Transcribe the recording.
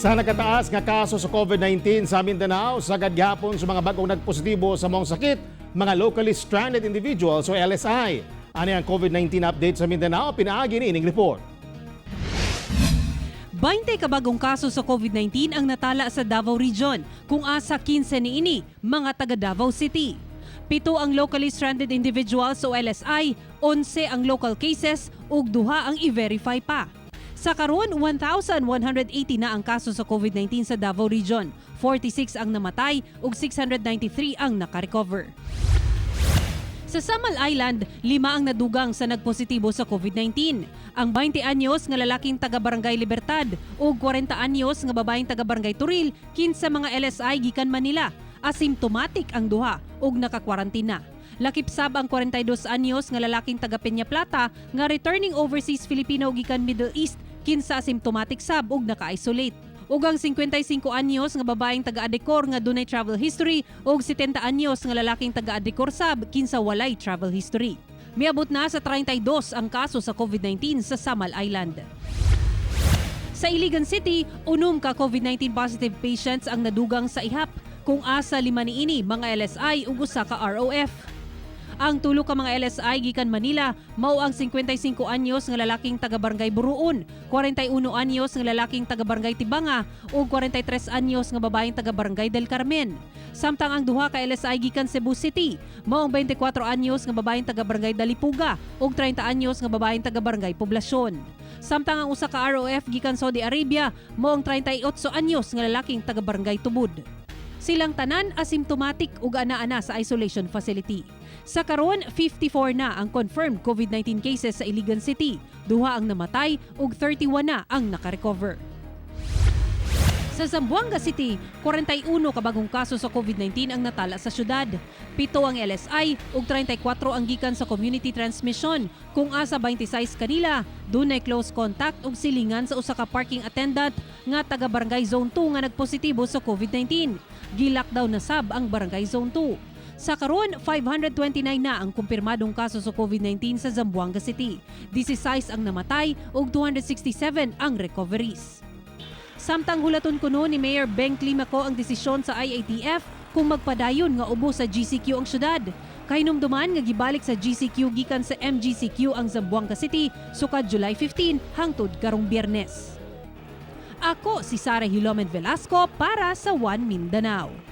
Sa nakataas nga kaso sa COVID-19 sa Mindanao, sagad gihapon sa mga bagong nagpositibo sa maong sakit, mga locally stranded individuals o LSI. Ani ang COVID-19 update sa Mindanao, pinaagi niining report. 20 ka bagong kaso sa COVID-19 ang natala sa Davao Region, kung asa 15 niini mga taga Davao City. 7 ang locally stranded individuals o LSI, 11 ang local cases ug 2 ang i-verify pa. Sa karon, 1,180 na ang kaso sa COVID-19 sa Davao Region. 46 ang namatay ug 693 ang nakarecover. Sa Samal Island, 5 ang nadugang sa nagpositibo sa COVID-19. Ang 20 anyos nga lalaking taga Barangay Libertad ug 40 anyos nga babaeng taga Barangay Turil, 15 mga LSI gikan Manila. Asymptomatic ang duha ug nakakwarantina. Lakip sab ang 42 anyos nga lalaking taga Peña Plata nga returning overseas Filipino gikan Middle East, 15 asymptomatic sab ug naka-isolate. Ug ang 55 anyos nga babaeng taga Adecor nga dunay travel history ug 70 anyos nga lalaking taga Adecor sab kinsa walay travel history. Miabot na sa 32 ang kaso sa COVID-19 sa Samal Island. Sa Iligan City, 6 ka COVID-19 positive patients ang nadugang sa ihap, kung asa 5 niini mga LSI ug 1 ka ROF. Ang 3 ka mga LSI gikan Manila mao ang 55 anyos nga lalaking taga Barangay Buruun, 41 anyos nga lalaking taga Barangay Tibanga ug 43 anyos nga babaeng taga Barangay Del Carmen. Samtang ang 2 ka LSI gikan Cebu City mao ang 24 anyos nga babaeng taga Barangay Dalipuga ug 30 anyos nga babaeng taga Barangay Poblacion. Samtang ang 1 ka ROF gikan Saudi Arabia mao ang 38 anyos nga lalaking taga Barangay Tubod. Silang tanan asymptomatic ug ana-ana sa isolation facility. Sa karon, 54 na ang confirmed COVID-19 cases sa Iligan City. 2 ang namatay ug 31 na ang nakarecover. Sa Zamboanga City, 41 ka bagong kaso sa COVID-19 ang natala sa syudad. 7 ang LSI ug 34 ang gikan sa community transmission. Kung asa 26 kanila, dunay close contact ug silingan sa usa ka parking attendant nga taga Barangay Zone 2 nga nagpositibo sa COVID-19. Gi-lockdown na sab ang Barangay Zone 2. Sa karon, 529 na ang kumpirmadong kaso sa COVID-19 sa Zamboanga City. 16 ang namatay ug 267 ang recoveries. Samtang hulaton kuno ni Mayor Beng Climaco ang desisyon sa IATF kung magpadayon nga ubo sa GCQ ang syudad. Kahinumduman nga gibalik sa GCQ gikan sa MGCQ ang Zamboanga City sukad July 15 hangtod karong Biyernes. Ako si Sara Hilomen Velasco para sa One Mindanao.